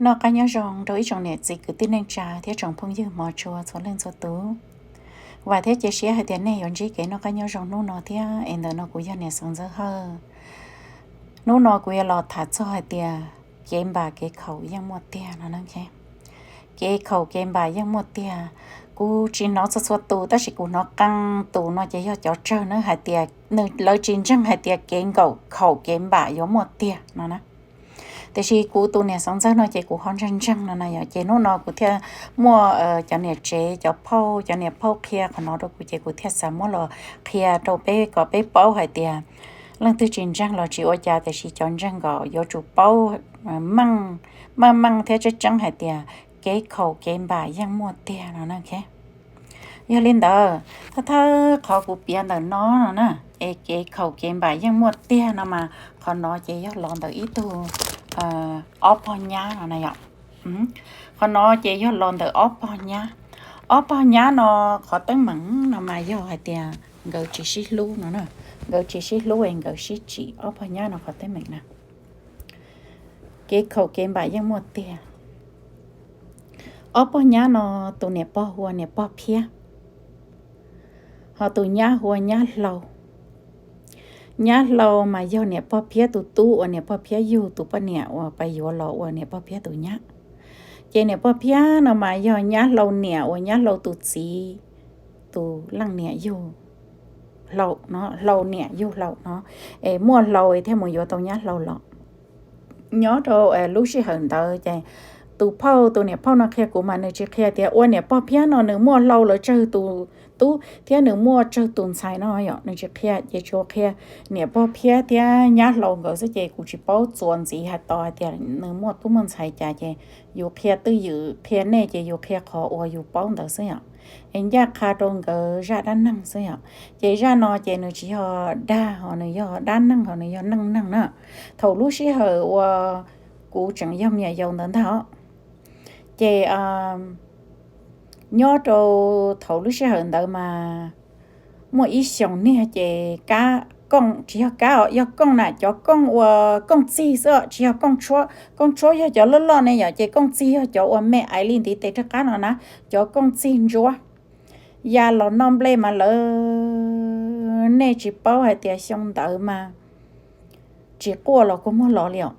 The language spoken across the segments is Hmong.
Noj qab nyob zoo rau ib tsoom niam txiv kwv tij neej tsa thiab tsoom phooj ywg hmov tshua txhua leej txhua tus. Vam thiab cia siab hais tias nej yuav ntsib kev noj qab nyob zoo hnub no thiab es ntawm no kuv yog niam Xeev Ntxawg Hawj. Hnub no kuv yuav los tham txog hais tias kev npam kev khaum yeej muaj tiag no. Kev khaum kev npam yeej muaj tiag. Kuv tsis hnov txhua txhua tus tab sis kuv hnov qee tus no ces yog cov tsawg na hais tias lawv tsis ntseeg hais tias kev nkaum khaum kev npam yuav muaj tiag no na. Tiam sis kuv tus niam Xeev Ntxawg no ces kuv ho ntseeg ntseeg no na yom. Ces hnub no kuv thiaj muaj cov niam tsev cov phauj cov niam phauj qhia qhov no rau kuv ces kuv thiaj xav muab los qhia rau peb kom peb paub hais tias leej twg tsis ntseeg los tsis ua cas tiam sis cov ntseeg kom yuav tsum paub meej meej thiab tseeb tseeb hais tias kev khaum kev npam yeej muaj tiag no na. Yog li ntawd thawj thawj qhov kuv piav ntawm no no na, es kev khaum kev npam yeej muaj tiag no mas qhov no ces yog los ntawm ib tug ob pog nyab no na yom. Qhov no ces yog los ntawm ob pog nyab. Ob pog nyab no qhov teeb meem no mas yog hais tias nkawd tsis sib hlub no, nkawd tsis sib hlub es nkawd sib tsim. Ob pog nyab no qhov teeb meem na, kev khaum kev npam yeej muaj tiag. Ob pog nyab no tus niam pog hu ua niam pog Phiab, ho tus nyab hu ua nyab Hlau. Nyab Hlau mas yog niam pog Phiab tus tub uas niam pog Phiab yug tus poj niam uas pais yuav los ua niam pog Phiab tus nyab. Ces niam pog Phiab no mas yog nyab Hlau niam uas nyab Hlau tus txiv tus leej niam yug Hlau, Hlau niam yug Hlau no, es muaj Hlau thiaj mus yuav tau nyab Hlau los. Nyob rau lub sij hawm ntawd ces tus phauj tus niam phauj no qhia kuv mas nws tsis qhia tias ua niam pog Phiab no nws muaj Hlau lawv tsawg tus tub thiab nws muaj tsawg tus ntxhais no yom, nws tsis qhia ces tsuas qhia niam pog Phiab thiab nyab Hlau nkawd xwb ces kuv tsis paub txuas ntxiv hais tias nws muaj tub muaj ntxhais cas ces yus qhia twj ywm qhia nej ces yus qhia qhov uas yus paub ntawd xwb yom. Es ncaj qha rau nkawd zaj dab neeg xwb yom. Ces zaj no ces nws tsis yog dag ho nws yog dab neeg ho nws yog neej neeg na. Thaum lub sij hawm uas kuv tseem yog me nyuam yaus ntawd ntag os, ces nyob rau thaum lub sij hawm ntawd mas muaj ib xyoos niag ces kooj, tsis yog kab os, yog kooj na, cov kooj ua kooj txig xwb os, tsis yog kooj tshuab. Kooj tshuab yog cov loj loj ne yom, ces kooj txig yog cov uas me aiv li ntiv tes rov qab no na, cov kooj txig ntsuab. Ya los noj nplej mas lawv, nej tsis paub hais tias xyoo ntawd mas tsis quaj los kua muag los li os.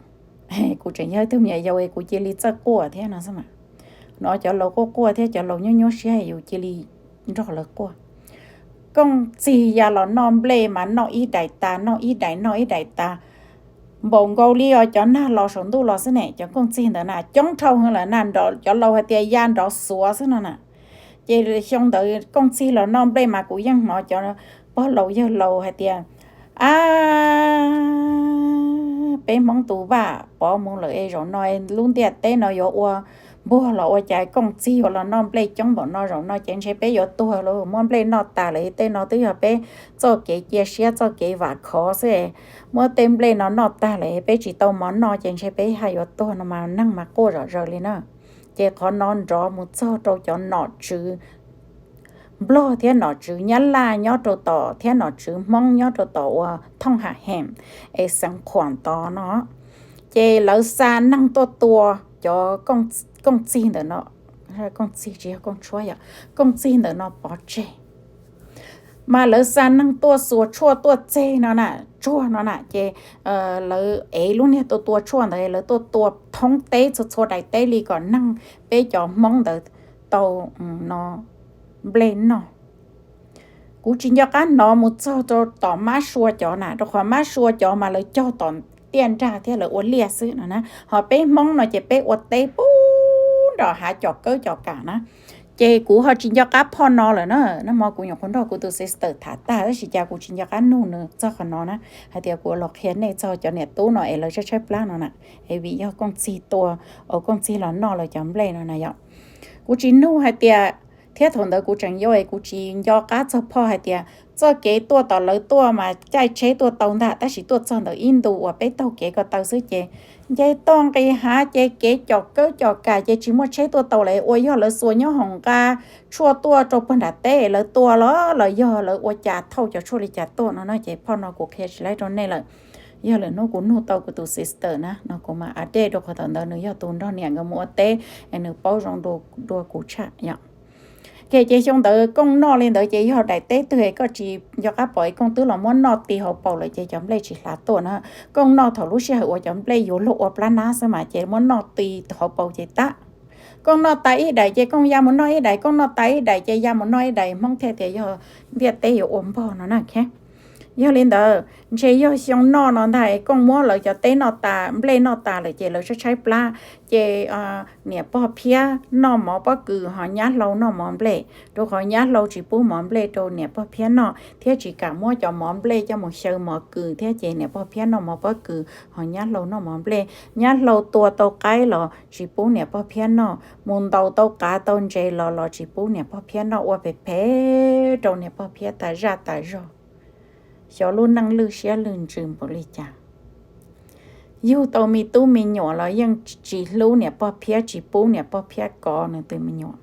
Kuv tseem yog ib tug me nyuam yaus kuv cia li txawj quaj thiab no xwb mas. Hnov cov laus quaj quaj thiab cov laus nyuaj nyuaj siab yus cia li nrog lawv quaj. Kooj txig ya los noj nplej mas noj ib daim tas noj ib daim noj ib daim tas, npaum nkaus li os cov nag los saum ntuj los xwb ne. Cov kooj txig ntawd na coob dhau heev lawm na, cov laus hais tias ya nrov xuav xwb no na. Ces xyoo ntawd kooj txig los noj nplej mas kuv yeej hnov cov pog laus yawg laus hais tias, a, peb Hmoob tus vaj pov mus lawm es zaum no lub ntiaj teb no yuav ua npuag los ua cas kooj txig yuav los noj nplej coob npaum no, zaum no ces ntshe peb yuav tuag lauj, muab nplej noj tas lawm, tej no twb yog peb txoj kev cia siab txoj kev vam khov xwb. Muab tej nplej no noj tag lawm peb tsis tau mov noj ces ntshe peb haj yuav tuag no mas neeg mas quaj zom zaws li na. Ces qhov no nrov mus txog rau cov nom tswv Nplog thiab nom tswv Nyab Laj nyob rau tom thiab nom tswv Hmoob nyob rau tom uas thooj ham hem es xeev Khuam tod no, ces lawv xa neeg tuaj tua cov kooj txig ntawm no, kooj txig tsis yog kooj tshuab yom, kooj txig ntawm no pov tseg. Mas lawv xa neeg tuaj xuas tshuaj tuaj txeg no na, tsuag no na, ces lawv ev lub niag tua tua tshuaj ntawd lawv tuaj tua thoob teb txhua txhua daim teb li kom neeg peb cov Hmoob ntawd tau no nplej noj. Kuv tsis nco qab hnov mus txog rau tom Mab Sua cov na, rau qhov Mab Sua cov mas lawv cog tom tiaj nrag thiab lawv ua liaj xwb no na, ho peb Hmoob no ces peb ua teb puag nram hav cov kawb cov kam na. Ces kuv ho tsis nco qab phoj no lawm na, nag hmo kuv nyuam qhuav nrog kuv tus sister tham tag tab sis cas kuv tsis nco qab nug nws txog qhov no na, hais tias kuv los qhia nej txog cov niam tub no es lawv tshaib tshaib plab no na, es vim yog kooj txig tua, ua kooj txig los noj lawv cov nplej no na yom. Kuv tsis nug hais tias, thiab thaum ntawd kuv tseem yau es kuv tsis nco qab txog phoj hais tias txoj kev tuaj tom lawv tuaj mas caij tsheb tuaj tau ntag, tab sis tuaj txog ntawm ib ntu uas peb taug kev ko taw xwb ces nce toj nqis hav ces kev cov kawb cov kam ces tsis muaj tsheb tuaj tau lawm, ua yog lawv xuas nyob hoom nqa tshuaj tuaj rau puag nram teb lawv tua los los yog lawv ua cas thauj cov tshuaj li cas tuaj no na, ces phoj no kuv qhia tsis laib rau nej lawm. Yog lwm hnub kuv nug tau kuv tus sister na no kuv mam update rau qhov thaum ntawd nws yog tus nrog niam nkawd mus ua teb es nws paub zoo dua kuv tshaj yom. Ces, ces xyoo ntawd Kooj noj li ntawd ces yog daim teb twg koj tsis nco qab pom Kooj twb los muab noj ti hauv paus lawm ces cov nplej tsis hlav tuaj na. Kooj noj thaum lub sij hawm uas cov nplej yuav luag ua plab nab xwb mas ces muab noj ti hauv paus ces tag. Kooj noj tas ib daim ces Kooj ya mus noj ib daim, Kooj noj tas ib daim ces ya mus noj ib daim, Hmoob thiaj tias yog ntiaj teb yuav ua npog no na. Yog li ntawd ntshe yog xyoo noj no ntag Kooj muab lawv cov teb noj tas, nplej noj tas lawm ces lawv tshaib tshaib plab ces niam pog Phiab noj mov pob kws ho nyab hlau noj mov nplej, rau qhov nyab hlau tsis pub mov nplej rau niam pog Phiab noj thiab tsis kam muab cov mov nplej coj mus xyaw mov kws thiab ces niam pog Phiab noj mov pob kws ho nyab hlau noj mov nplej. Nyab hlau tua tau qaib los tsis pub niam pog Phiab noj, mus ntaus tau qav tau ntses los los tsis pub niam pog Phiab noj, ua phem phem rau niam pog Phiab tas zaj tas zog. Xyov lub neej lwj siab lwj ntsws npaum li cas. Yug tau me tub me nyuam los yeej tsis hlub niam pog Phiab, tsis pub niam pog Phiab kov nws tus me nyuam.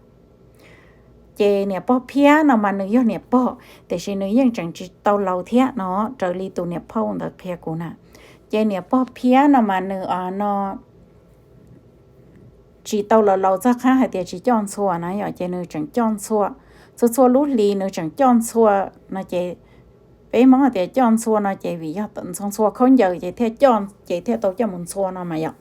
Ces niam pog Phiab no mas nws yog niam pog, tiam sis nws yeej tseem tsis tau laus thiab no, raws li tus niam phauj ntawd qhia kuv na. Ces niam pog Phiab no mas nws no tsis tau laus laus txog qhov hais tias tsis coj ntxhua na yom, ces nws tseem coj ntxhua, txhua txhua lub hlis nws tseem coj ntxhua no ces peb Hmoob hais tias coj ntxhua no ces vim yog ntxhua ntxhua khaub ncaws ces thiaj coj, ces thiaj tau coj mus ntxhua no mas yom.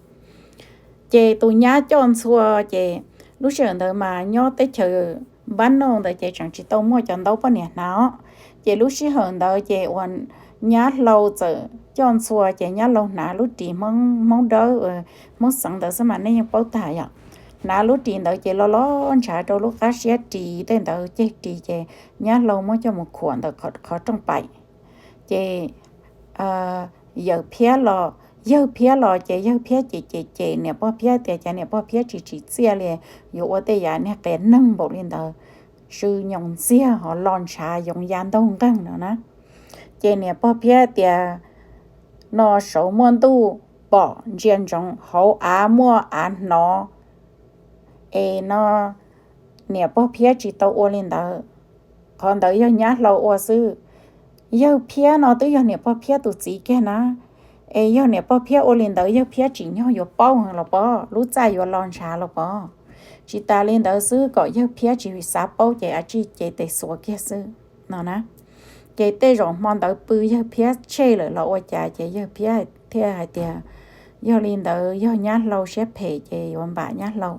Ces tus nyab coj ntxhua ces lub sij hawm ntawd mas nyob teb chaws npab nauj ntawd ces tseem tsis tau muaj cov ntaub poj niam hnav os. Ces lub sij hawm ntawd ces uas nyab hlau txawm coj ntxhua ces nyab hlau hnav lub ris Hmoob, Hmoob dawb, Hmoob xeev ntawd xwb mas nej yeej paub tag yom. Hnav lub ris ntawd ces lo lo ntshav rau lub qab siab ris tej ntawd ceg ris ces nyab hlau muab coj mus khuam ntawm qhov rooj paim. Ces yawm Phiab los, yawg Phiab los ces yawg Phiab ces ces ces niam pog Phiab tias cas niam pog Phiab tsis tsim txiaj li, yuav ua tej yam niag qias neeg npaum li ntawd, tsw nyoos ntxiag ho lo ntshav yoov ya ntaug nqeeg no na. Ces niam pog Phiab tias no saud muaj ntuj pom ntsia ntsoov, hauv av muaj av hnov, es no niam pog Phiab tsis tau ua li ntawd, qhov ntawd yog nyab hlau ua xwb. Yawg Phiab no twb yog niam pog Phiab tus txiv kiag na, es yog niam pog Phiab ua li ntawd yawg Phiab tsim nyog yuav paub heev los pob, lub txaj yuav lo ntshav los pob. Tsis tas li ntawd xwb, kom yawg Phiab tsis xav paub ces a tsij cev tes xuas kiag xwb no na. Ces tej zaum hmo ntawd pw yawg Phiab tshej lawm los ua cas ces yawg Phiab thiaj hais tias yog li ntawd yog nyab hlau siab phem ces yuav npam nyab hlau.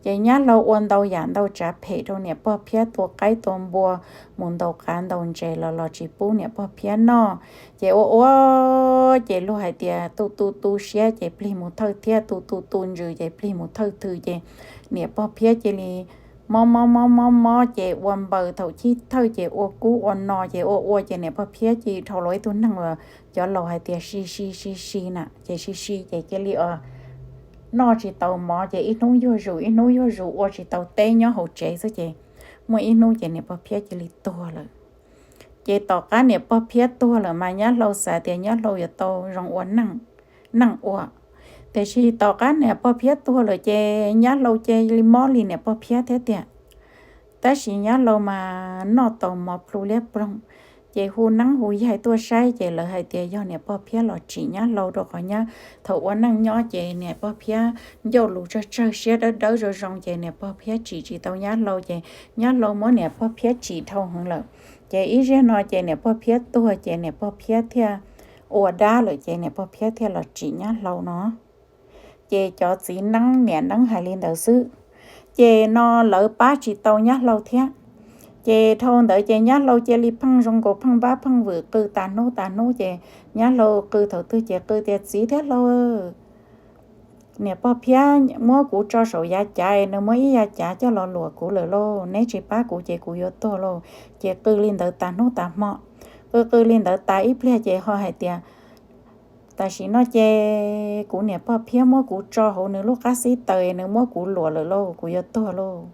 Ces nyab hlau ua ntau yam ntau tsav phem rau niam pog Phiab, tua qaib tua npua, mus ntaus qav ntaus ntses los los tsis pub niam pog Phiab noj. Ces ua ua ces luag hais tias tu tu tu siab ces plig mus thawj thiab, tu tu tu ntsws ces plig mus thawj thw ces niam pog Phiab cia li mob mob mob mob mob ces ua npaws thaum chiv thawj ces ua kub ua no ces ua ua ces niam pog Phiab cia li dhau los ib tug neeg uas cov laus hais tias si si si si na, ces si si ces cia li noj tsis tau mov ces ib hnub yuag zus ib hnub yuag zus ua tsis tau teb nyob hauv tsev xwb ces muaj ib hnub ces niam pog Phiab cia li tuag lawm. Ces tom qab niam pog Phiab tuag lawm mas nyab hlau xav tias nyab hlau yuav tau zoo ua neej ua. Tiam sis tom qab niam pog Phiab tuag lawm ces nyab hlau cia li mob li niam pog Phiab thiab tiag. Tab sis nyab hlau mas noj tau mov plhu liab ploog, ces hu neeb hu yaig tuaj saib ces lawv hais tias yog niam pog Phiab los tsim nyab hlau rau qhov nyab thaum ua neej nyob ces niam pog Phiab ncauj lus tsawg tsawg siab dawb dawb zoo zoo ces niam pog Phiab tsim tsis tau nyab hlau ces nyab hlau muab niam pog Phiab tsim dhau heev lawm. Ces ib zaug no ces niam pog Phiab tuag ces niam pog Phiab thiaj ua dab lawm ces niam pog Phiab thiaj los tsim nyab hlau no. Ces cov txiv neeb niam neeb hais li ntawd xwb, ces no lawv pab tsis tau nyab hlau thiab. Ces dhau ntawd ces nyab hlau cia li pheej zoo nkaus pheej npab pheej vwm qw tas hnub tas hnub ces nyab hlau qw thaum twg ces qw tias txiv thiab hlau, niam pog Phiab muab kuv tso saum yav cav, nws muab ib yav cav coj los luam kuv lawm lauj, neb tsis pab kuv ces kuv yuav tuag lauj. Ces qw li ntawd tas hnub tas hmo. Qw qw li ntawd tas ib pliag ces ho hais tias tam sim no ces kuv niam pog Phiab muab kuv tso hauv nws lub qab xib taws, nws muab kuv luam lawm lauj, kuv yuav tuag lauj,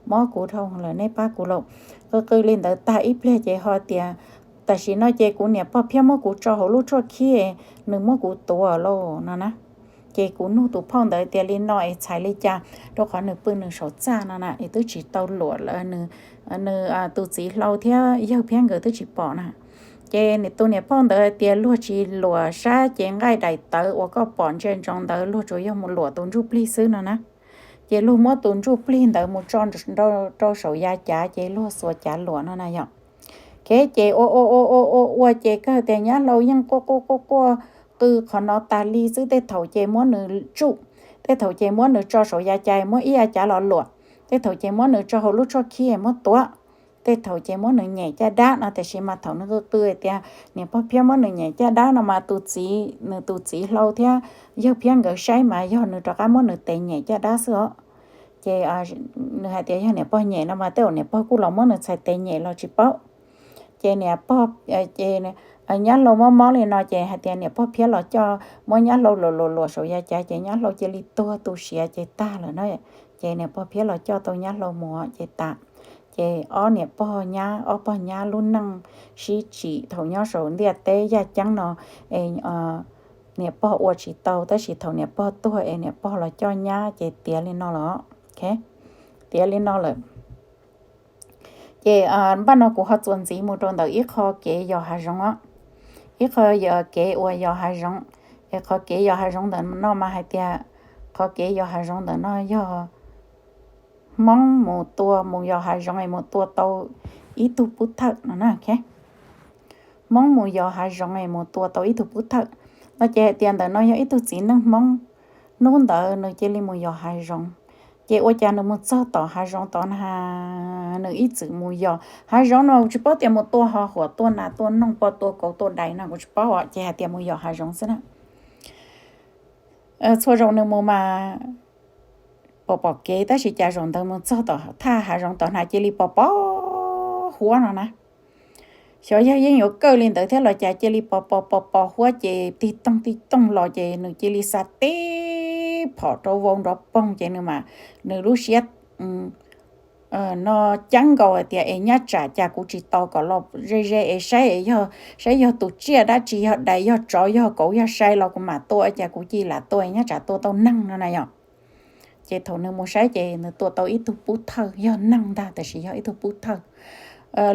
mob kuv dhau lawm, neb pab kuv lauj. Qw qw li ntawd tag ib pliag ces ho tias tam sim no ces kuv niam pog Phiab muab kuv tso hauv lub tshuaj khib, nws muab kuv tuav lauj no na. Ces kuv nug tus phauj ntawd tias li no es txhais li cas, rau qhov nws pw nws saum txaj no na es twb tsis tau luam lawm, nws tus txiv hlau thiab yawg Phiab nkawd twb tsis pom na. Ces tus niam pog ntawd hais tias luag tsis luam sab ces nqaij daim tawv uas koj pom ntsia ntsoov ntawd luag tsuas yog mus luam tus ntsuj plig xwb no na. Ces luag muab tus ntsuj plig ntawd mus tso rau saum yav cav ces luag xuas cav luam no na yom. Ces ua ua ua ua ua ces kawg tias nyab laus yeej quaj quaj quaj quaj qw qhov no tas li xwb. Tej thaum ces muab nws tsuj, tej thaum ces muab nws tso saum yav cav muab ib yav cav los luam, tej thaum ces muab nws tso hauv lub tshuaj khib muab tuav, tej thaum ces muab nws nyem caj dab no. Tiam sis mas thaum nws qw qw tias niam pog Phiab muab nws nyem caj dab no mas tus txiv, nws tus txiv hlau thiab yawg Phiab nkawd saib mas yog nws rov qab muab nws tes nyem caj dab xwb os. Ces nws hais tias yog niam pog nyem no mas tej zaum niam pog kuj los muab nws txhais tes nyem los tsis paub. Ces niam pog, ces nyab laus mob mob li no ces hais tias niam pog Phiab los coj, muab nyab laus luam luam luam saum yav cav ces nyab laus cia li tuag tu siav ces tag lawm na. Ces niam pog Phiab los coj tau nyab laus mus ces tas. Ces ob niam pog nyab, ob pog nyab lub neej sib tsim thaum nyob saum ntiaj teb yaj ceeb no, niam pog ua tsis tau tab sis thaum niam pog tuag es niam pog los coj nyab ces tiav li no lawm. Tiav li no lawm. Ces npaj no kuv ho txuas ntxiv mus rau ntawm ib qho kev yos hav zoov os, ib qho kev uas yos hav zoov. Es qhov kev yos hav zoov ntawm no mas hais tias qhov kev yos hav zoov ntawm no yog Hmoob mus tua, mus yos hav zoov es mus tua tau ib tug pub thawj no na. Hmoob mus yos hav zoov es mus tua tau ib tug pub thawj no ces hais tias ntawm no yog ib tug txiv neej Hmoob, hnub ntawd nws cia li mus yos hav zoov. Ces ua cas nws mus txog tom hav zoov tod na, nws ib txwm mus yos hav zoov no tsis paub tias mus tua ho huam tua nas tua noog poj tua kauv tua dais no kuv tsis paub os, ces hais tias mus yos hav zoov xwb na. Txhua zaus nws mus mas pom pom kev tab sis cas zaum ntawd mus txog tom thaj hav zoov tod na cia li pos pos huab no na. Xyov yog yeej yuav kawj li ntawd thiab los cas cia li pos pos pos pos huab ces tig toog tig toog los ces nws cia li xa tib phom rau vau nrov poog ces nws mas nws lub siab no ceeb nkaus hais tias es nyab tsam cas kuv tsis tos kom los ze ze es saib, saib yog tus tsiaj dab tsi, yog dais yog tsov yog kauv yog sai los kuv mam tua, cas kuv cia li lam tua nyab tsam tua tau neeg no na yom. Ces thaum nws mus saib ces nws tua tau ib tug pub thawj, yog neeg ntag tab sis yog ib tug pub thawj.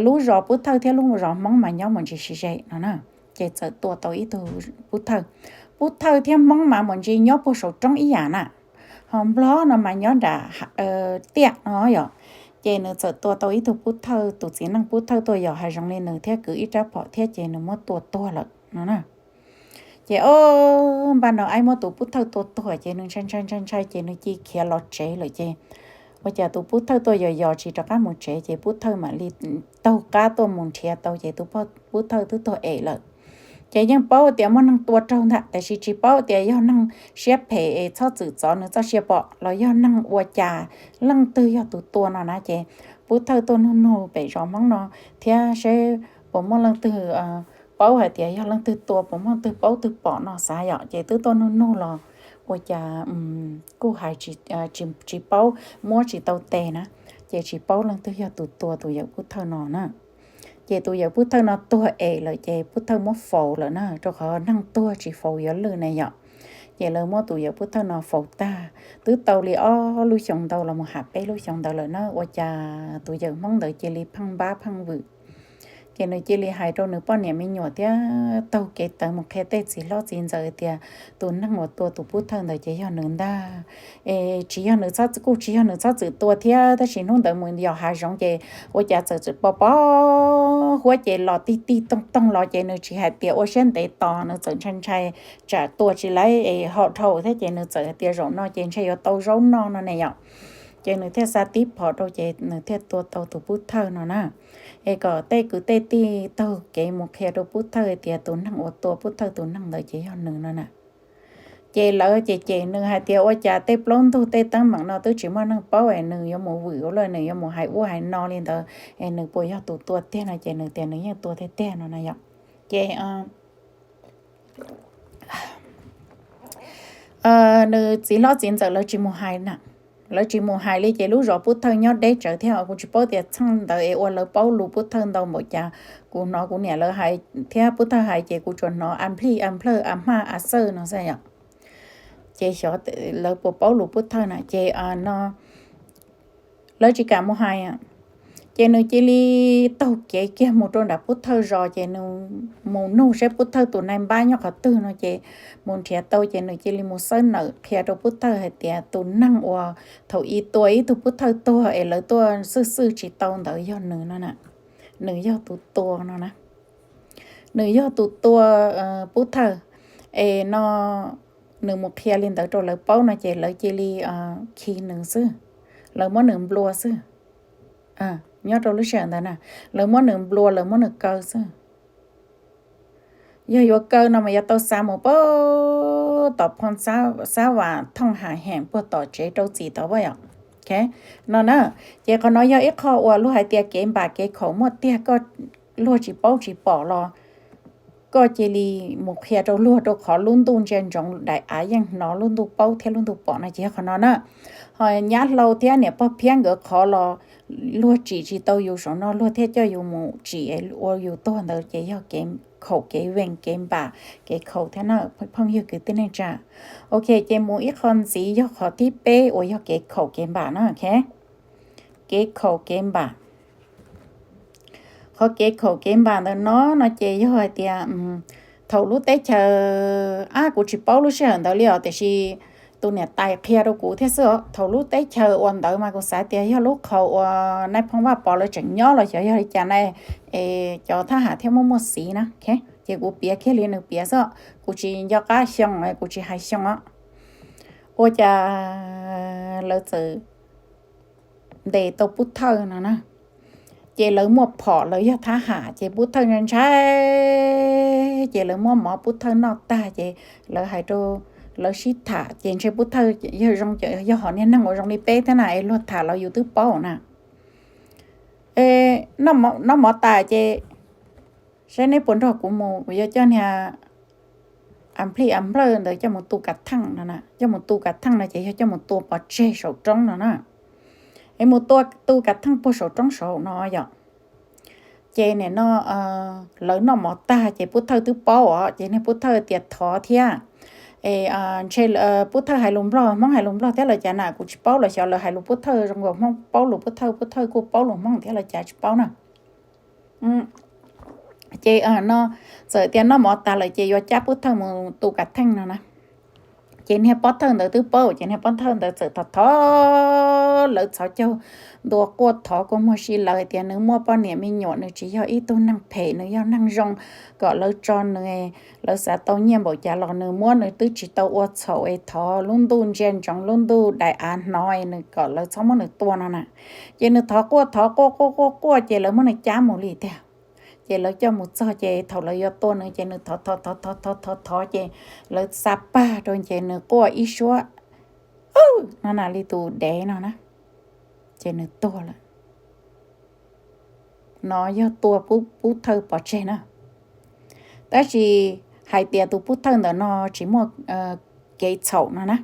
Lub zos pub thawj thiab lub zos Hmoob mas nyob mus ntsis sib ze no na. Ces txawm tua tau ib tug pub thawj. Pub thawj thiab Hmoob mas mus ntsis nyob puag saum roob ib yam na, ho Nplog no mas nyob nram tiaj no yom. Ces nws txawm tua tau ib tug pub thawj, tus txiv neej pub thawj tuaj yos hav zoov li nws thiab kwv ib rab phom thiab ces nws muab tua tuag lawm no na. Ces o, npaj no aib muab tus pub thawj tua tuag ces nws ntshai ntshai ntshai ntshai ces nws cia li khiav los tsev lawm ces ua cas tus pub thawj tuaj yos yos tsis rov qab mus tsev ces pub thawj mam li taug qab tuaj mus nrhiav tau ces tus pub thawj twb tuag em lawm. Ces yeej paub tias muaj neeg tua raug ntag tab sis tsis paub tias yog neeg siab phem es txhob txwm txov nws txoj sia pom los yog neeg ua cas, leej twg yog tus tua no na. Ces pub thawj tuaj nug nug pem zos Hmoob no thiab seb puas muaj leej twg paub hais tias yog leej twg tua, puas muaj leej twg paub twg pom no xav yom. Ces twb tuaj nug nug los ua cas kuj hais tsis paub, muab tsis tau tes na, ces tsis paub leej twg yog tus tua tus yawm pub thawj no na. Ces tus yawm pub thawj no tuag em lawm ces pub thawj muab faus lawm na, rau qhov neeg tuag tsis faus yuav lwj na yom. Ces lawv muab tus yawm pub thawj no faus tag, twb tau li ob lub xyoo ntau los mus ham peb lub xyoo ntawd lawm na, ua cas tus yawm Hmoob ntawd cia li pheej npab pheej vwm. Ces nws cia li hais rau nws poj niam me nyuam thiab taug kev tawv mus qhia tej txiv hlob txiv ntxawm tias tus neeg uas tua tus pub thawj ntawd ces yog nws ntag. Es tsis yog nws txhob, kuj tsis yog nws txhob txwm tua thiab tab sis hnub ntawd mus yos hav zoov ces ua cas txawm txawm pos pos huab ces los tig tig toog toog los ces nws tsis hais tias ua siab ntev tos, nws txawm ntshai ntshai tsam tua tsis laib es ho dhau thiab ces nws txawm hais tias zaum no ces ntshai yuav tau zaub noj no ne yom. Ces nws thiaj xa tib phom rau ces nws thiaj tua tau tus pub thawj no na. Es kom tej kwv tej tij taug kev mus qhia rau pub thawj tias tus neeg uas tua pub thawj tus neeg ntawd ces yog nws no na. Ces lawv ces cem nws hais tias ua cas tej plaub ntug tej teeb meem no twb tsis muaj neeg paub es nws yuav mus vwm ua luaj, nws yuav mus hais ua hais no li ntawd es nws puas yog tus tua tiag no ces nws tias nws yeej tua tiag tiag no na yom. Ces nws txiv hlob txiv ntxawm lawv tsis mus hais na, lawv tsis mus hais li ces lub zos pub thawj nyob deb tsawv thiab kuv tsis paub tias txheej ntawd es ua lawv paub lus pub thawj ntau npaum cas. Kuv hnov kuv niam lawv hais thiab pub thawj hais ces kuv tsuas hnov a nplij a nplawj a hmaj a xawj no xwb yom. Ces xyov lawv puas paub lus pub thawj na ces no lawv tsis kam mus hais. Ces nws cia li taug kev kiag mus rau nram Pub Thawj zos, ces nws mus nug seb Pub Thawj tus nai npab nyob qhov twg no, ces mus nrhiav tau, ces nws cia li mus xawb nawm qhia rau Pub Thawj hais tias tus neeg uas thaum i tua ib tug Pub Thawj tuag es lawv tuaj xwj xwj tsis tau ntawd yog nws no na. Nws yog tus tua no na. Nws yog tus tua Pub Thawj es no. Nws mus qhia li ntawd rau lawv paub no ces lawv cia li khi nws xwb, lawv muab nws nplua xwb. Nyob rau lub sij hawm ntawd na, lawv muab nws nplua, lawv muab nws kaw xwb. Yog yuav kaw no mas yuav tau xa mus pab tom phoo Xab Vam thooj ham heem puag tom tsev rau txim tod vaj yom. No na, ces qhov no yog ib qho uas luag hais tias kev npam kev khaum muaj tiag, koj luag tsis paub tsis pom los koj cia li mus qhia rau luag, rau qhov lub ntuj ntsia ntsoov daim av yeej hnov lub ntuj paub thiab lub ntuj pom no ces yog qhov no na. Ho nyab hlau thiab niam pog phiab nkawd qhov los luag tsim tsis tau yus saum no, luag thiaj coj yus mus tsim ua yus tuag ntawd ces yog kev khaum kev vees kev npam kev khaum thiab na phooj ywg kwv tij neej tsa. Ok, ces mus ib qho ntxiv yog qhov thib peb uas yog kev khaum kev npam na. Kev khaum kev npam. Qhov kev khaum kev npam ntawm no no ces yog hais tias thaum lub teb chaws, ab, kuv tsis paub lub sij hawm ntawd li os, tiam sis tus niam tais qhia rau kuv thiab xwb os. Thaum lub teb chaws uas ntawd mas kuv xav tias yog lub qhov uas Nais Phoo Vaj Pov lawv tseem nyob los xyov yog li cas na, es cov thab ham thiaj muaj muaj xiv na. Ces kuv piav kiag li nws piav xwb, kuv tsis nco qab xyoo, kuv tsis hais xyoo os. Ua cas lawv txawm ntes tau Pub Thawj no na. Ces lawv muaj phom, lawv yog thab ham, ces Pub Thawj ntshai ntshai, ces lawv muab mov Pub Thawj noj tag ces lawv hais rau, lawv sib tham ces ntshe Pub Thawj yog zoo, yog hom niag neeg uas zoo li peb thiab na, es luag tham los yus twb paub na. Noj mov tas ces saib neb puas nrog kuv mus, kuv yuav coj niag a nplij a nplawj ntawd coj mus tu kav theej no. Coj mus tu kav theej no ces yog coj mus tua pov tseg saum roob no na. Es mus tua, tu kav theej puag saum roob saud no yom. Ces nim no lawv noj mov tag ces Pub Thawj twb paub os, ces niag Pub Thawj tias thov thiab. Es ntshe Pub Thawj hais lus Nplog, Hmoob hais lus Nplog thiab los cas na, kuv tsis paub los xyov lawv hais lus Pub Thawj zoo nkaus Hmoob paub lus Pub Thawj, Pub Thawj kuj paub lus Hmoob thiab los cas tsis paub na. Ces no txawm tias noj mov tas lawm ces yuav cab Pub Thawj mus tu kav theej no na. Ces niag Pub Thawj ntawd twb paub, ces niag Pub Thawj ntawd txawm thov thov lawv txhov caug ntua quaj thov kua muag si lawv hais tias nws muaj poj niam me nyuam, nws tsis yog ib tug neeg phem, nws yog neeg zoo, kom lawv tso nws, lawv xav tau nyiaj npaum cas los nws muab, nws twb tsis tau ua txhaum es thov lub ntuj ntsia ntsoov lub ntuj daim av hnov es nws kom lawv txhob muab nws tua no na. Ces nws thov quaj thov quaj quaj quaj quaj ces lawv muab nws cab mus li tiag. Ces lawv coj mus txog ces thaum lawv yuav tua nws ces nws thov thov thov thov thov thov ces lawv xa pag rau ces nws quaj ib suab no na li tus dev no na, ces nws tuag lawm. No yog tua Pub Thawj pov tseg na. Tab sis hais tias tus Pub Thawj ntawm no tsis muaj kev txhaum no na,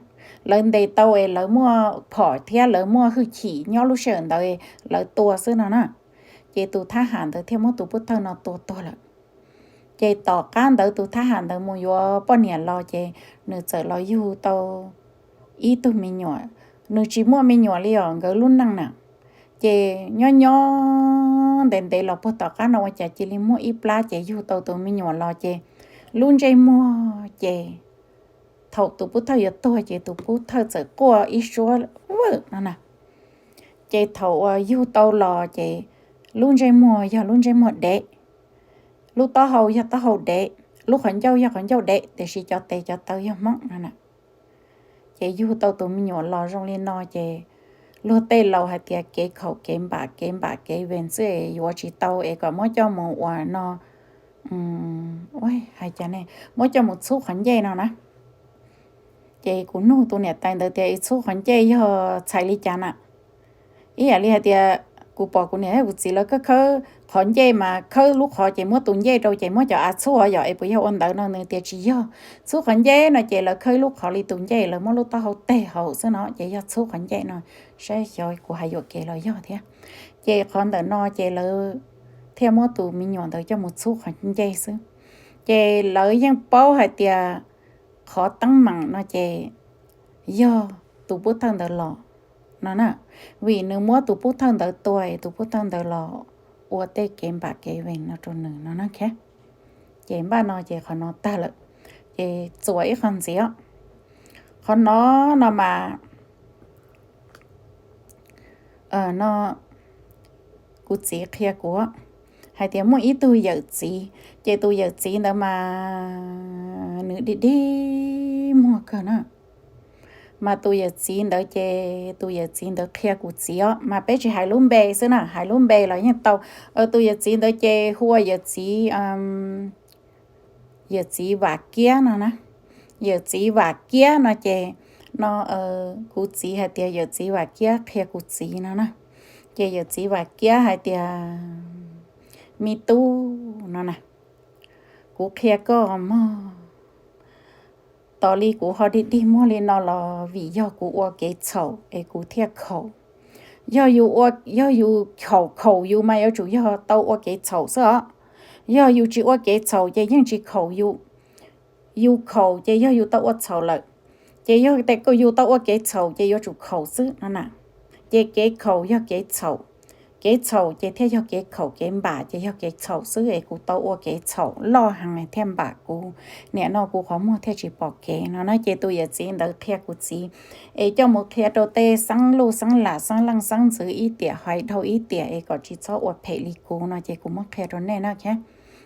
lawv ntes tau es lawv muaj phom thiab lawv muaj hwj chim nyob lub sij hawm ntawd lawv tua xwb no na. Ces tus thab ham ntawd thiaj muab tus Pub Thawj no tua tuag lawm. Ces tom qab ntawd tus thab ham ntawd mus yuav poj niam los ces nws txawm los yug tau ib tug me nyuam. Nws tsis muaj me nyuam li os, nkawd lub neej na. Ces nyob nyob ntev ntev los puag tom qab no ua cas cia li muaj ib plab ces yug tau tus me nyuam los ces lub ntsej muag ces thaum tus Pub Thawj yuav tuag ces tus Pub Thawj txawm quaj ib suab vwm no na. Ces thaum uas yug tau los ces lub ntsej muag yog lub ntsej muag dev, lub taub hau yog taub hau dev, lub qhov ncauj yog qhov ncauj dev, tiam sis cov tes cov taw yog Hmoob no na. Ces yug tau tus me nyuam los zoo li no ces luag tej laus hais tias kev khaum kev npam, kev npam kev vees xwb es yuav tsis tau es kom muab coj mus ua no, hais cas ne, muab coj mus txhub qhov ncej no na. Ces kuv nug tus niam tais ntawd tias, txhub qhov ncej yog txhais li cas na? Ib yam li hais tias kuv pom kuv niam thiab kuv txiv lawv khawb khawb qhov ncej mas khawb lub qhov ces muab tus ncej rau ces muab cov av txhub yom, es puas yog ua ntawd no? Nws tias tsis yog. Txhub qhov ncej no ces lawv khawb ib lub qhov li tus ncej, lawv muab lub taub hau teg hauv xwb no ces yog txhub qhov ncej no. Saib xyov kuv hais yuam kev los yog thiab. Ces qhov ntawm no ces lawv thiaj muab tus me nyuam ntawd coj mus txhub qhov ncej xwb. Ces lawv yeej paub hais tias qhov teeb meem no ces yog tus Pub Thawj ntawd los. no na, vim nws muab tus pub thawj ntawd tua es tus pub thawj ntawd los ua tej kev npam kev vees no rau nws no na. Ces npaj no ces qhov no tag lawm, ces txuas ib qho ntxiv os. Qhov no no mas no kuv txiv qhia kuv hais tias muaj ib tug yawm txiv, ces tus yawm txiv ntawd mas nws dig dig muag kawg na. Mas tus yawm txiv ntawd ces tus yawm txiv ntawd qhia kuv txiv os, mas peb tsis hais lub npe xwb na, hais lub npe los yeej tau. Tus yawm txiv ntawd ces hu ua yawm txiv yawm txiv Vam Kiab no na. Yawm txiv Vam Kiab no ces no kuv txiv hais tias yawm txiv Vam Kiab qhia kuv txiv no na. Ces yawm txiv Vam Kiab hais tias, me tub no na, kuv qhia koj mog, tos li kuv ho dig dig muag li no los vim yog kuv ua kev txhaum es kuv thiaj khaum. Yog yus, yog yus khaum khaum yus mas yuav tsum yog tau ua kev txhaum xwb os. Yog yus tsis ua kev txhaum ces yeej tsis khaum yus. Yus khaum ces yog yus tau ua txhaum lawm, ces yog tias yus tau ua kev txhaum ces yuav tsum khaum xwb no na. Ces kev khaum yog kev txhaum, kev txhaum ces thiaj yog kev khaum, kev npam ces yog kev txhaum xwb es kuv tau ua kev txhaum loj heev thiaj npam kuv. Nim no kuv qhov muag thiaj tsis pom kev no na. Ces tus yawm txiv ntawd qhia kuv txiv es coj mus qhia rau tej xeeb luj xeeb lam xeeb leej xeeb ntxwv ib tiam, hais dhau ib tiam es kom tsis txhob ua phem li kuv no ces kuv muab qhia rau nej na.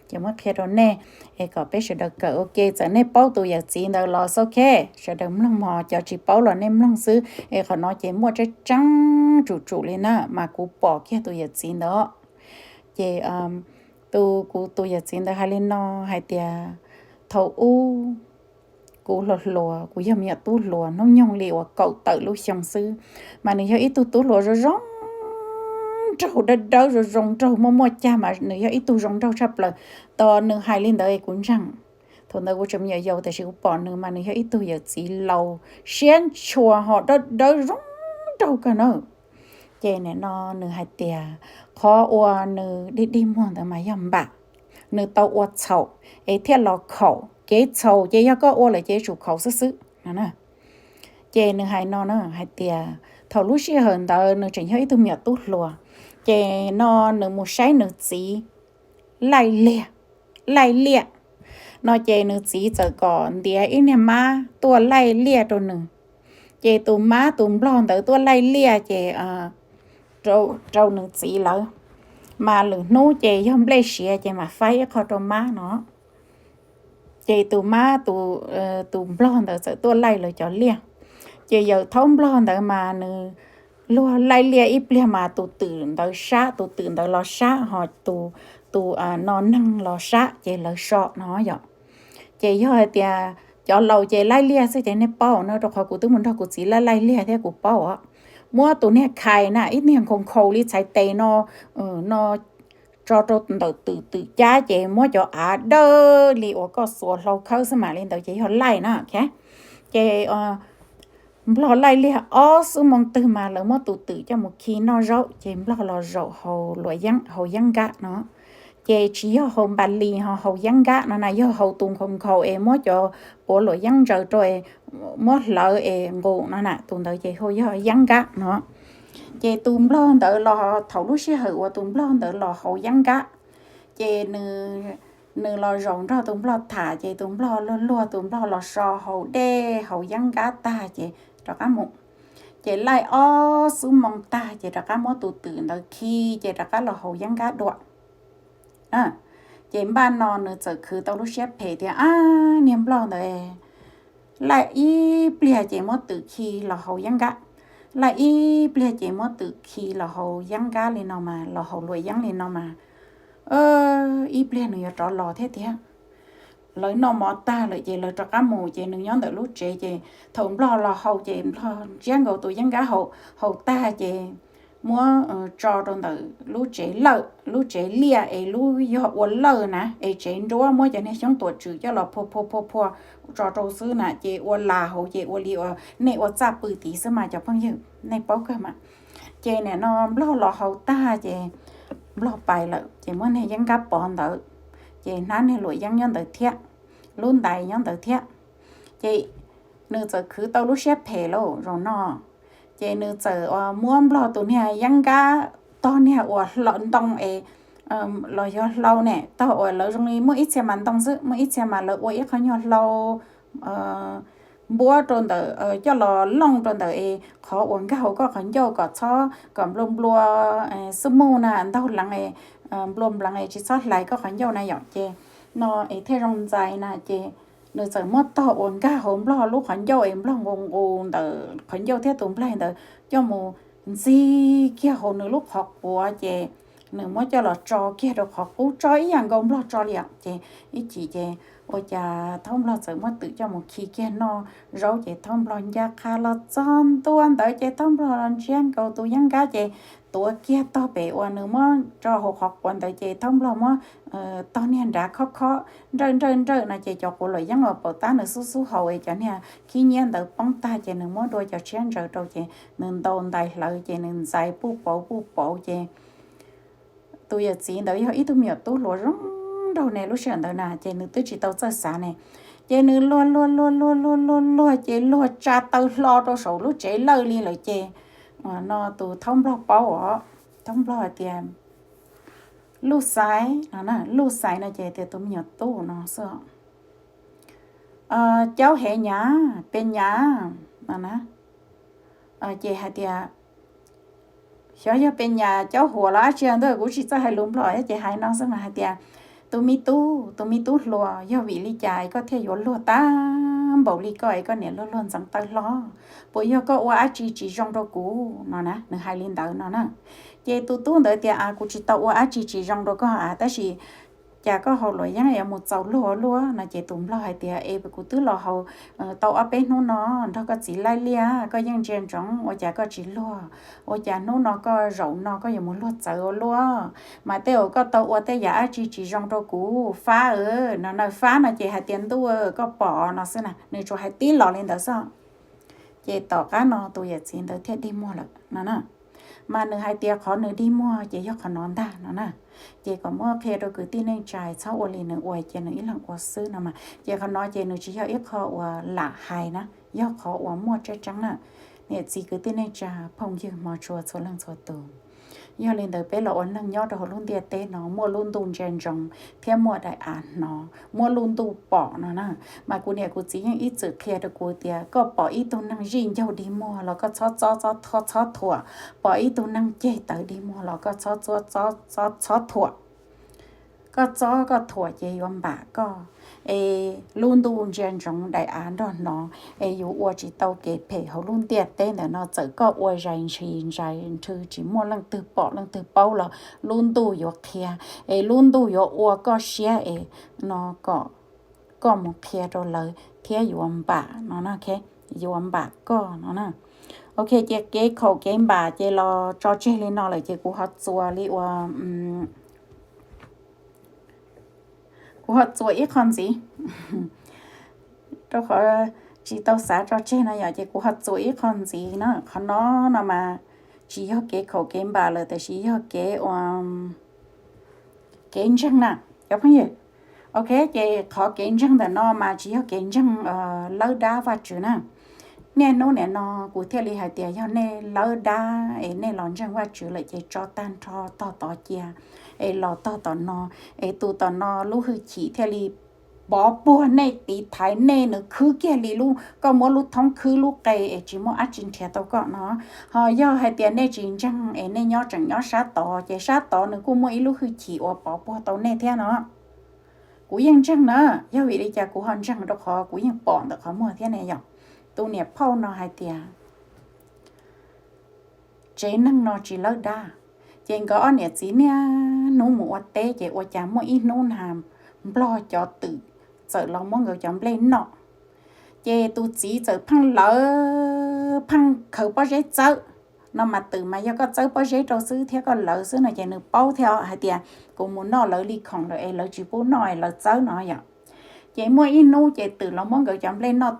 Ces muab qhia rau nej es kom peb sawv daws kawm ua ke. Txawm nej paub tus yawm txiv ntawd los ok, sawv daws mloog mog, cov tsis paub los nej mloog xwb es qhov no ces muaj tseeb tseeb tsum tsum li na, mas kuv pom kiag tus yawm txiv ntawd. Ces tus, kuv tus yawm txiv ntawd hais li no hais tias, thaum ub kuv hluas hluas, kuv yog me nyuam tub hluas hnub nyoog li uas kaum tawm lub xyoo xwb, mas nws yog ib tug tub hluas zoo zoo nraug, dawb dawb zoo zoo nraug, muaj muaj cag mas nws yog ib tug zoo nraug tshaj plaws. Tos nws hais li ntawd kuv ntseeg. Thaum ntawd kuv tseem me nyuam yaus tiam sis kuv pom nws mas nws yog ib tug yawm txiv laus siab ntshua ho dawb dawb zoo nraug kawg na. Ces nim no nws hais tias qhov uas nws dig dig muag ntawd mas yog npam, nws tau ua txhaum es thiaj los khaum. Kev txhaum ces yog koj ua lawm ces yuav tsum khaum xwb xwb no. Ces nws hais no na, hais tias thaum lub sij hawm ntawd nws tseem yog ib tug me nyuam tub hluas, ces no nws mus saib nws txiv laij liaj, laij liaj no ces nws txiv txawm kom ntiav ib niag mab tuaj laij liaj rau nws. Ces tus mab tus nplog ntawd tuaj laij liaj ces rau nws txiv lawm, mas lwm hnub ces yog nplej siav ces mam faib ib qho rau mab no. Ces tus mab, tus nplog ntawd txawm tuaj laij lawv cov liaj. Ces yawm thaub nplog ntawd mas nws luag laij liaj ib pliag mas tus twm ntawd sab, tus twm ntawd los sab ho tus, tus no neeg los sab ces lawv so no yom. Ces yog hais tias cov laus ces laij liaj xwb ces nej paub no, rau qhov kuv twb mus nrog kuv txiv laij laij liaj thiab kuv paub os. Muab tus niag khais na, ib niag nkhaus nkhaus li txhais tes no, no tso rau ntawm twm, twm cab ces muab cov av dawb li uas koj xuas hlau khawb xwb mam li ntawd ces yog laij na. Ces nplog laij liaj ob xuab moos twg mas lawv muab tus twm coj mus khi noj zaub ces nplog los zaum haus luam yeeb, haus yeeb nkab no. Ces tsis yog haus npas lis ho haus yeeb nkab no na, yog haus tus nkhaus nkhaus es muab cov puav luam yeeb ntsaws rau es muab hlawv es nqus no na, tus ntawd ces hu yog yeeb nkab no. Ces tus nplog ntawd los, thaum lub sij hawm uas tus nplog ntawd los haus yeeb nkab, ces nws los zaum nrog tus nplog tham ces tus nplog luag luag tus nplog los so haus dej haus yeeb nkab tag ces rov qab mus. Ces laij ob xuab moos tag ces rov qab muab tus twm ntawd khi ces rov qab los haus yeeb nkab dua. Ces npaj no nws txawm khwv tau lub siab phem tias, ab, niag nplog ntawd, laij ib pliag ces muab twm khi los haus yeeb nkab, laij ib pliag ces muab twm khi los haus yeeb nkab li no mas, los haus luam yeeb li no mas, ib pliag nws yuav rov los thiab tiag. Lawv noj mov tag lawm ces lawv rov qab mus ces nws nyob ntawm lub tsev ces thaum nplog los haus ces nplog ntsiab nkaus tus yeeb nkab haus, haus tag ces muab tso rau ntawm lub tsev lawj, lub tsev liaj es lub yog ua lawj na, es tsev nruab muab cov niag xyoob tuam tswm coj los phua phua phua phua tso rau xwb na, ces ua las hauv ces ua li uas nej ua txaj pw tid xwb mas cov phooj ywg, nej paub kawg mas. Ces nim no nplog los haus tag ces nplog pais lawm ces muab niag yeeb nkab pov ntawd, ces hnab niag luam yeeb nyob ntawd thiab, lub ntais nyob ntawd thiab. Ces nws txawm khwv tau lub siab phem lauj zaum no, Ces nws txawm muab nplog tus niag yeeb nkab tog niag uas ntoo es los yog hlau ne, tog uas lawv zoo li muaj ib txhia mas ntoo xwb, muaj ib txhia mas lawv ua ib qho nyuag hlau npuab rau ntawm, coj los looj rau ntawm es qhov uas nkag hauv koj qhov ncauj kom txhob kom nplua nplua xub muj na, ntaug leev, nplua npleev es tsis txhob hlais koj qhov ncauj na yom. Ces no es thiaj zoo ntxais na. Ces nws txawm muab tog uas nkag hauv nplog lub qhov ncauj es nplog nqus nqus ntawm qhov ncauj thiab tus nplaig ntawd coj mus ntxig kiag hauv nws lub qhov quav, ces nws muab coj los tso kiag rau qhov qub, tso ib yam nkaus nplog tso li os. Ces ib chim ces ua cas thaub nplog txawm muab twm coj mus khi kiag noj zaub, ces thaub nplog ncaj qha los txog ntua ntawd ces thaub nplog los ntsiab nkaus tus yeeb nkab ces tuav kiag tog pem uas nws muab tso hauv qhov quav ntawd, ces thaub nplog muab tog niag nrad khob khob nrawj nrawj nrawj no, ces cov quav luam yeeb uas paum tab nws xub xub haus es cov niag khib nyiab ntawd poob tag, ces nws muab dua cov tshiab ntsaws rau, ces nws ntaus ntais hlawv, ces nws ntxais puj pauv puj pauv, ces tus yawm txiv ntawd yog ib tug me nyuam tub hluas zoo nraug ne, lub sij hawm ntawd na ces nws twb tsis tau txawj xav ne. Ces nws luag luag luag luag luag luag luag, ces luag tsa taw hlo rau saum lub tsev lawj li lawm, ces no tus thaub nplog paub os, thaub nplog hais tias, luj xaiv no na, luj xaiv no ces tias tus me nyuam tub no xwb, caub hev nyab, pes nyab no na. Ces hais tias, xyov yog pes nyab caub huam los dab tsi ntag, kuv tsis txawj hais lus nplog thiab, ces hais no xwb mas hais tias, tus me tub, tus me tub hluas, yog vim li cas es koj thiaj yuav luag tag npaum li koj es koj niam luag luag ntxeev taw hlo? Puas yog koj ua dab tsi tsis zoo rau kuv no na? Nws hais li ntawd no na. Ces tus tub ntawd tias, a, kuv tsis tau ua dab tsi tsis zoo rau koj a, tab sis cas koj haus luam yeeb yuav mus txaus luag luaj no? Ces tus nplog hais tias, es kuv twb los haus tau ob peb hnub no nrog koj txiv laij liaj, koj yeej ntsia ntsoov, ua cas koj tsis luag? Ua cas hnub no koj zaum no koj yuav mus luag txawv ua luaj? Mas tej uas koj tau ua tej yam dab tsi tsis zoo rau kuv, fab no na. Fab no ces hais tias, ntuj, koj pom no xwb na, nws tsuas hais tib los li ntawd xwb. Ces tom qab no tus yawm txiv ntawd thiaj dig muag lawm no na. Mas nws hais tias qhov nws dig muag ces yog qhov no ntag no na. Ces kom muab qhia rau kwv tij neej tsa txhob ua li nws ua, ces nws ib leeg ua xwb no mas. Ces qhov no ces nws tsis yog ib qho uas lam hais na, yog qhov uas muaj tseeb tseeb na. Niam txiv kwv tij neej tsa phooj ywg hmov tshua txhua leej txhua tus, yog li ntawd peb los ua neeg nyob rau hauv lub ntiaj teb no muaj lub ntuj ntsia ntsoov thiab muaj daim av hnov, muaj lub ntuj pom no na. Mas kuv niam kuv txiv yeej ib txwm qhia rau kuv tias koj pom ib tug neeg zij ncaug dig muag los koj txhob txob txhob thuam, pom ib tug neeg ceg tawv dig muag los koj txhob txob txhob thuam. Koj txob koj thuam ces yuav npam koj, es lub ntuj ntsia ntsoov daim av nrog hnov, es yus ua tsis tau kev phem hauv lub ntiaj teb ntawm no. Txawm koj ua zais ntshis zais nrhw tsis muaj leej twg pom leej twg paub los lub ntuj yuav qhia, es lub ntuj yuav ua koj siab es no kom koj mus qhia rau lawv thiab yuav npam no na, yuav npam koj no na. Ok, ces kev khaum kev npam ces los tso tseg li no lawm ces kuv ho txuas li uas kuv ho txuas ib qho ntxiv, rau qhov tsis tau xav tso tseg no yom, ces kuv ho txuas ib qho ntxiv na. Qhov no no mas tsis yog kev khaum kev npam lawm, tiam sis yog kev ua kev ntseeg na, cov phooj ywg. Ok, ces qhov kev ntseeg ntawm no mas tsis yog kev ntseeg lawb dab Vajtswv na. Niaj hnub niam no kuv thiaj li hais tias yog nej lawb dab es nej los ntseeg Vajtswv lawm ces tso tag nrho tog tod cia es los tog tom no, es tus tom no lub hwj chim thiaj li pov puag nej, tiv thaiv nej, nws khwb kiag li lub, koj muab lub thoob khwb lub qe es tsis muaj dab tsi nrhiav tau koj no. Ho yog hais tias nej tsis ntseeg es nej nyob tseem nyob sab tod ces sab tod nws kuj muaj ib lub hwj chim uas pov puag tau nej thiab no. Kuv yeej ntseeg na, yog vim li cas kuv ho ntseeg? Rau qhov kuv yeej pom ntawm qhov muag thiab ne yom. Tus niam phauj no hais tias tsev neeg no tsis lawb dab. Ces nkawd ob niam txiv niaj hnub mus ua teb ces ua cas muaj ib hnub na nplog cov twm txawm los muab nkawd cov nplej noj. Ces tus txiv txawm pheej lawv pheej khaws pob zeb txawb no mas, twm mas yog koj txawb pob zeb rau xwb thiab koj lawv xwb no ces nws paub thiab hais tias kuv mus noj lawv li khoom lawm es lawv tsis pub noj es lawv txawb no yom. Ces muaj ib hnub ces twm los muab nkawd cov nplej noj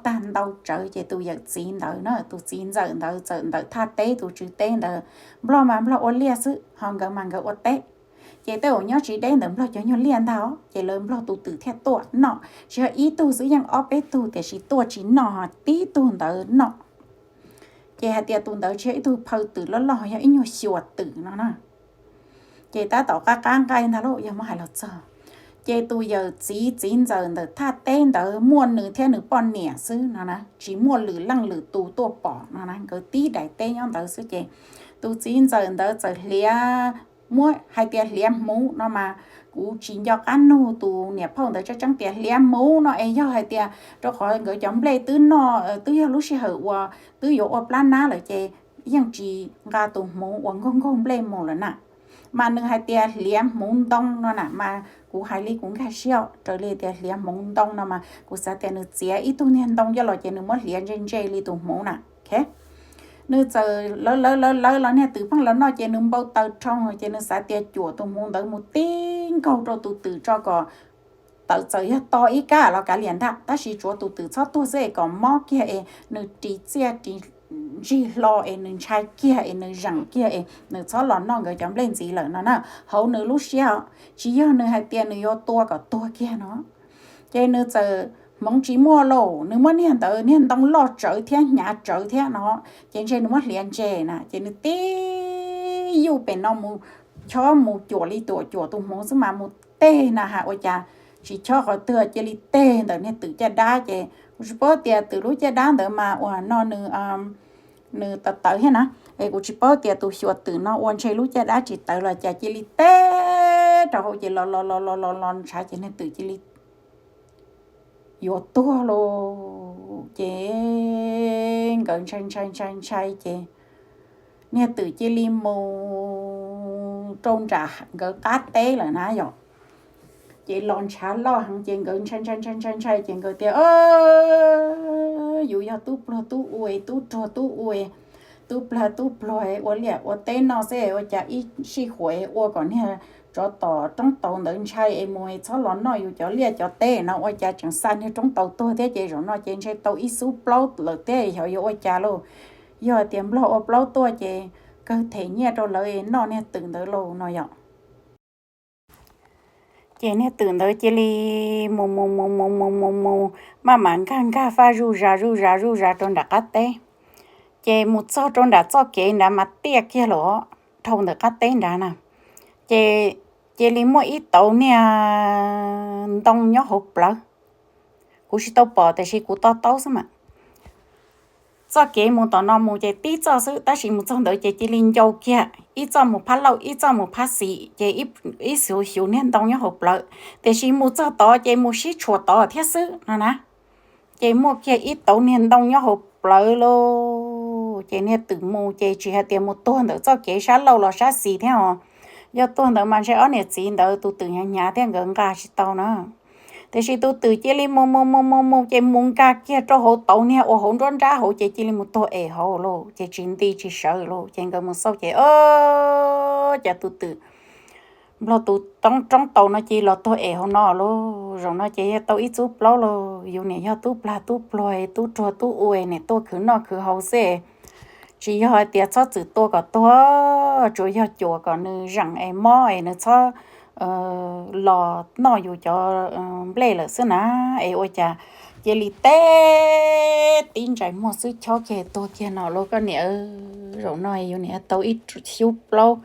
tag ntau tsawv ces tus yawm txiv ntawd na, tus txiv ntxawm ntawd txawm ntawm thaj teb tus tswv teb ntawd, nplog mas nplog ua liaj xwb ho nkawd mas nkawd ua teb. Ces tej uas nyob tsis deb ntawm nplog cov nyuag liaj ntag ces lawv nplog tus twm thiaj tuaj noj, tsis yog ib tug xwb, yeej ob peb tug tiam sis tuaj tsis noj, tib tug ntawd noj. Ces hais tias tus ntawd tsis yog ib tug phaw twm loj loj, yog ib nyuag xyuas twm no na. Ces tab tom qab qab nqaij ntag lauj, yog muab hais los txog, ces tus yawm txiv txiv ntxawm ntawm thaj teb ntawd muaj nws thiab nws poj niam xwb no na, tsis muaj lwm leej lwm tus tuaj pom no na, nkawd tib daim teb nyob ntawd xwb. Ces tus txiv ntxawm ntawd txawm hliav, muab hais tias hliav hmuv no mas kuv tsis nco qab nug tus niam phauj ntawd tseeb tseeb tias hliav hmuv no es yog hais tias rau qhov nkawd cov nplej twb noj, twb yog lub sij hawm uas twb yuav ua plab nab lawm ces yeej tsis nqa tus hmuv uas nkaug nkaug nplej mus lawm na. Mas nws hais tias hliav hmuv ntoo no na, mas kuv hais li kuv nkag siab raws li tias hliav hmuv ntoo no mas kuv xav tias nws txiav ib tug niag ntoo coj los ces nws muab hliav ntse ntse li tus hmuv na. Nws txawm lawv lawv lawv lawv los niag twm pheej los noj ces nws npau taws rhoo ces nws xav tias cuam tus hmuv ntawd mus tib nkaug rau tus twm tso kom tawm txawm yog to ib kab los kav liam ntag, tab sis tsuav tus twm txhob tuag xwb es kom mob kiag es nws ris txiaj ris ntsig hlo es nws ntshai kiag es nws zeem kiag es nws txhob los noj nkawd cov nplej ntxiv lawm no na. Hauv nws lub siab os, tsis yog nws hais tias nws yuav tua kom tuag kiag no. Ces nws txawm hmoov tsis muaj lauj, nws muab niag ntawd niag ntoo loj tsawv thiab hnyav tsawv thiab no, ces ntshe nws muab hliav ntse na, ces nws tib yuj pem no mus, chob mus cuam li tuam cuam tus hmuv xwb mas mus teg na has ua cas tsis chob qhov twg cia li teg ntawm niag twm caj dab. Ces kuv tsis paub tias twm lub caj dab ntawd mas uas no nws nws tawv tawv thiab na, es kuv tsis paub tias tus xyuas twm no ua ntshe lub caj dab tsis tawv los cas cia li teg rau hauv ces los los los los los los ntshav ces niag twm cia li yuav tuag lauj. Ces nkawd ntshai ntshai ntshai ntshai ces niag twm cia li mus rau nram nkawd qab teb lawm na yom. Ces los ntshav loj heev ces nkawd ntshai ntshai ntshai ntshai ntshai ces nkawd tias, yus yog tub pluag tub ua, tub ruag tub ua, tub plag tub pluag ua liaj ua teb noj xwb ua cas ib sij huam ua kom niag tsov tom roob taus ntawd ntshai es mus txhob los noj yus cov liaj cov teb no ua cas tseem xa niag roob taus tuag thiab ces zaum no ces ntshe tau ib xub plaub lawm thiab xyov yuav ua cas lauj. Yog tias nplog ua plaub tuaj ces kawg them nyiaj rau lawv noj niag twm ntawd lauj no yom. Ces niag twm ntawd cia li mus mus mus mus mus mus mus, maj mam nkag nkag faj zuj zas zuj zas zuj zas rau nram qab teb. Ces mus txog rau nram txoj kev nrad mas tiaj kiag los dhau ntawm qab teb nrad na. Ces cia li muaj ib tauv niag ntoo nyob hauv plawv. Kuv tsis tau pom tiam sis kuv to taub xwb mas. Txoj kev mus tom no mus ces tib txoj xwb tab sis mus txog ntawd ces cia li ncau kiag, ib txoj mus phab laug ib txoj mus phab xis ces ib xyuv xyuv niag ntoo nyob hauv plawv, tiam sis mus txog tod ces mus sib tshuam tod thiab xwb no na. Ces muaj kiag ib tauv niag ntoo nyob hauv plawv lauj. Ces niag twm mus ces tsis hais tias mus tuag ntawm txoj kev sab laug los sab xis thiab os, yog tuag ntawd mas ntshe ob niam txiv ntawd tus twm hnyav hnyav thiab nkawd nqa tsis tau na. Tiam sis tus twm cia li mus mus mus mus mus ces mus nkag kiag rau hauv tauv niag uas hauv nruab nrab hauv ces cia li mus tuag es hauv lauj, ces tsis nti tsis sawv lauj. Ces nkawd mus xauj ces, o, cas tus twm nplog tus roob taus no cia li los tuag es hauv no lauj. Zaum no ces yog tau ib xub plaub lauj, yus niam yog tub plag tub pluag tub ruag tub ua niam tuaj khwv noj khwv haus xwb, tsis yog hais tias txhob txwm tua kom tuag, tsuas yog cuam kom nws zeem es mob es nws txhob los noj yus cov nplej lawm xwb na. Es ua cas cia li teb tib ntsais muag xwb chob kiag tuag kiag no lauj koj niam. Zaum no yus niam tau ib xub plaub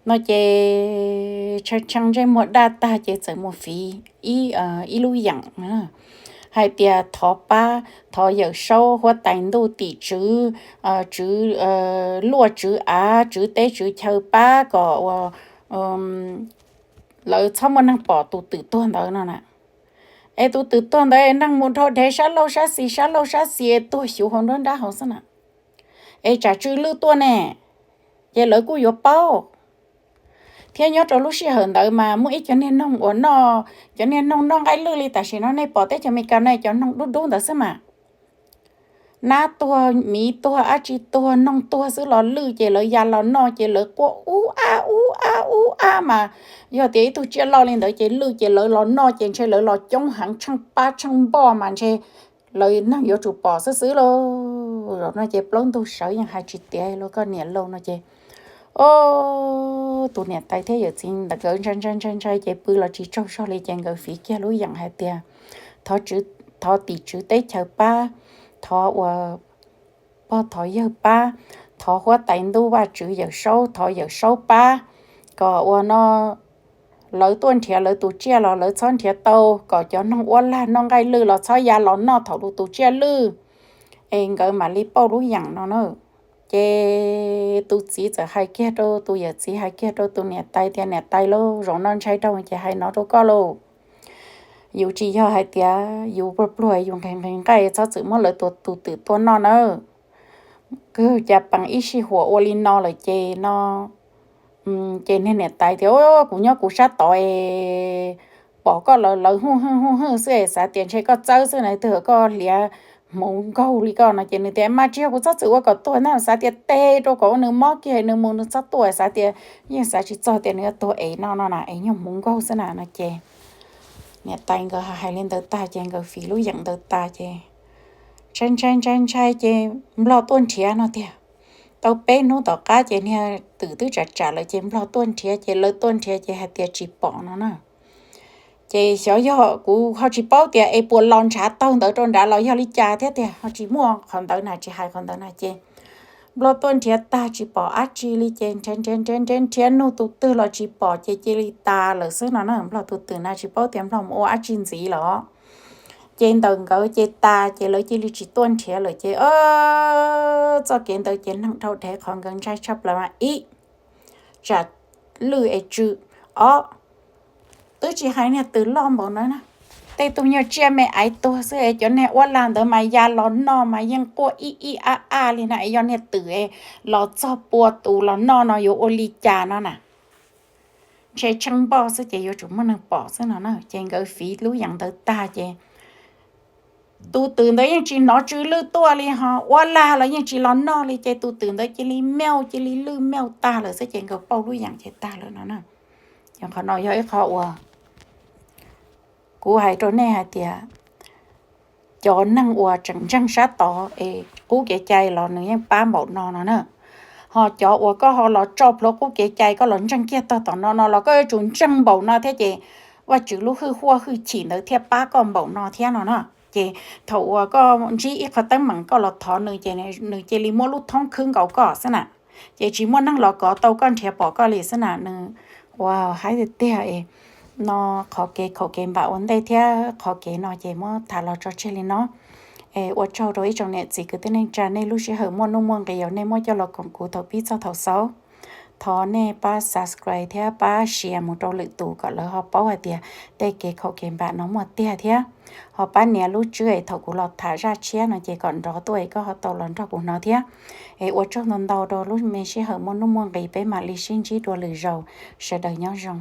no ces tshee tshee ntsej muag daj tag ces txawm mus fiv ib lub yeem hais tias thov pab, thov Yawm Saub Huab Tais Ntuj Tim Tswv, tswv luaj tswv av, tswv teb tswv chaw pab kom ua lawv txhob muaj neeg pom tus twm tuag ntawd no na. Es tus twm tuag ntawd neeg mus dhau dhev sab laug sab xis sab laug sab xis es tuag xyuv hauv nruab nrab hauv xwb na. Es tsam tsw lwj tuaj ne, ces lawv kuj yuav paub. Thiab nyob rau lub sij hawm ntawd mas muaj ib cov niag noog uas noj, cov niag noog noj nqaij lwj li tam sim no nej pom teb chaws Amelikas no cov noog dub dub ntawd xwb mas. Nab tuag, miv tuag, dab tsi tuag, noog tuag xwb los lwj ces lawv ya los noj ces lawv quaj ub ab ub ab ub ab mas. Yog tias ib tug tsiaj loj li ntawd ces lwj ces lawv los noj ces ntshe lawv los coob heev tsheej pab tsheej npoj mas ntshe lawv neeg yuav tsum pom xwb xwb lauj. Zaum no ces plaub ntug sawv yeej hais tsis tiav lauj koj niam lauj no ces, o, tus niam tais thiab yawm txiv ntawd nkawd ntshai ntshai ntshai ntshai ces pw los tsis tsaug zog li ces nkawd fiv kiag lub yeem hais tias thov tim tswv teb chaws pab, thov ua pog thov yawg pab, thov huab tais ntuj Vajtswv Yawm Saub, thov Yawm Saub pab kom ua no lawv tuaj nrhiav lawv tus tsiaj los lawv txhob nrhiav tau, kom cov noog uab lag noj nqaij lwj los txhob ya los noj thaum lub tus tsiaj lwj, es nkawd mam li pauj lub yeem no na. Ces tus txiv txawm hais kiag rau, tus yawm txiv hais kiag rau tus niam tais tias, Niam tais lauj, zaum no ntshai rau ces hais no rau koj lauj, yus tsis yog hais tias yus pluag pluag yus nqhis nqhis nqaij txhob txwm muab lawv tus twm tua noj nawb. Kawg cas peem ib sij huam ua li no lawm ces no ces niag niam tais tias, Kuv nyob kuv sab tod es pom koj lawv lawv huj hwj huj hwj xwb es xav tias ntshe koj txawb xwb na, twb koj hliav hmuv nkaug li koj no. Ces nws tias, Mas tsis yog kuv txhob txwm ua kom tuag na, xav tias teg rau kom ua nws mob kiag nws mus nws txhob tuaj, xav tias yeej xav tsis txog tias nws yuav tuag es no no na, es nyuag hmuv nkaug xwb na no. Ces niam tais nkawd hais li ntawd tag ces nkawd fiv lub yeem ntawd tas ces ntshai ntshai ntshai ntshai ces nplog tuaj nrhiav no tiag. Tau peb hnub tom qab ces niag twm twb tsam tsam lawm ces nplog tuaj nrhiav ces lawv tuaj nrhiav ces hais tias tsis pom no na. Ces xyov yog kuv ho tsis paub tias es puas los ntshav taug ntawd rau nrad los yog li cas thiab tiag, ho tsis muaj qhov ntawd na, tsis hais qhov ntawd na. Ces nplog tuaj nrhiav tag tsis pom dab tsi li ces nrhiav nrhiav nrhiav nrhiav nrhiav nug tus twg los tsis pom ces cia li tas lawm xwb no na. Nplog tus twm na tsis paub tias nplog mus ua dab tsi ntxiv los ces ntawm nkawd ces tas ces lawv cia li tsis tuaj nrhiav lawm ces txoj kev ntawd ces neeg dhau dheev qhov nkawd ntshai tshaj plaws mas ib, tsam lwj es tsw, ob, twb tsis hais niag twm loj npaum no na, tej tug nyuag tsiaj me aiv tuag xwb es cov niag uab lag ntawd mas ya los noj mas yeej quaj ib ib ab ab li na, es yog niag twm es los txog pua tus los noj no yuav ua li cas no na. Ntshe tsheej npoj xwb ces yuav tsum muaj neeg pom xwb no na. Ces nkawd fiv lub yeem ntawd tag ces tus twm ntawd yeej tsis hnov tsw lwj tuaj li, ho uab lag los yeej tsis los noj li, ces tus twm ntawd cia li miauj cia li lwj miauj tag lawm xwb ces nkawd pauj lub yeem ces tag lawm no na. Qhov no yog ib qho uas kuv hais rau nej hais tias cov neeg uas tseem ntseeg sab tod es qub kev cai los nws yeej pab npaum no no na. Ho cov uas koj ho los tso plhuav qub kev cai koj los ntseeg kiag tog tom no no los koj yuav tsum ntseeg npaum no thiab ces Vajtswv lub hwj huaj hwj chim ntawd thiaj pab koj npaum no thiab no na. Ces thaum uas koj ntsib ib qho teeb meem koj los thov nws ces nws cia li muab lub thoob khwb nkaus koj xwb na. Ces tsis muaj neeg los kov tau koj nrhiav pom koj li xwb na. Nws ua haib tiag tiag es no qhov kev khaum kev npam ua ntej thiab qhov kev no ces muab tham los tso tseg li no. Es ua tsaug rau ib tsoom niam txiv kwv tij neej tsa, nej lub sij hawm muaj nuj muaj nqis uas nej muab coj los koom kuv thaum pib txog thaum xaus. Thov nej pab subscribe thiab pab share mus rau lwm tus kom lawv ho paub hais tias tej kev khaum kev npam no muaj tiag thiab. Ho pab nias lub tswb es thaum kuv los tham zaj tshiab no ces kom nrov tuaj es koj ho tau los nrog kuv hnov thiab. Es ua tsaug ntau ntau rau lub me sij hawm muaj nuj muaj nqis, peb mam li sib ntsib dua lwm zaus. Sawv daws nyob zoo.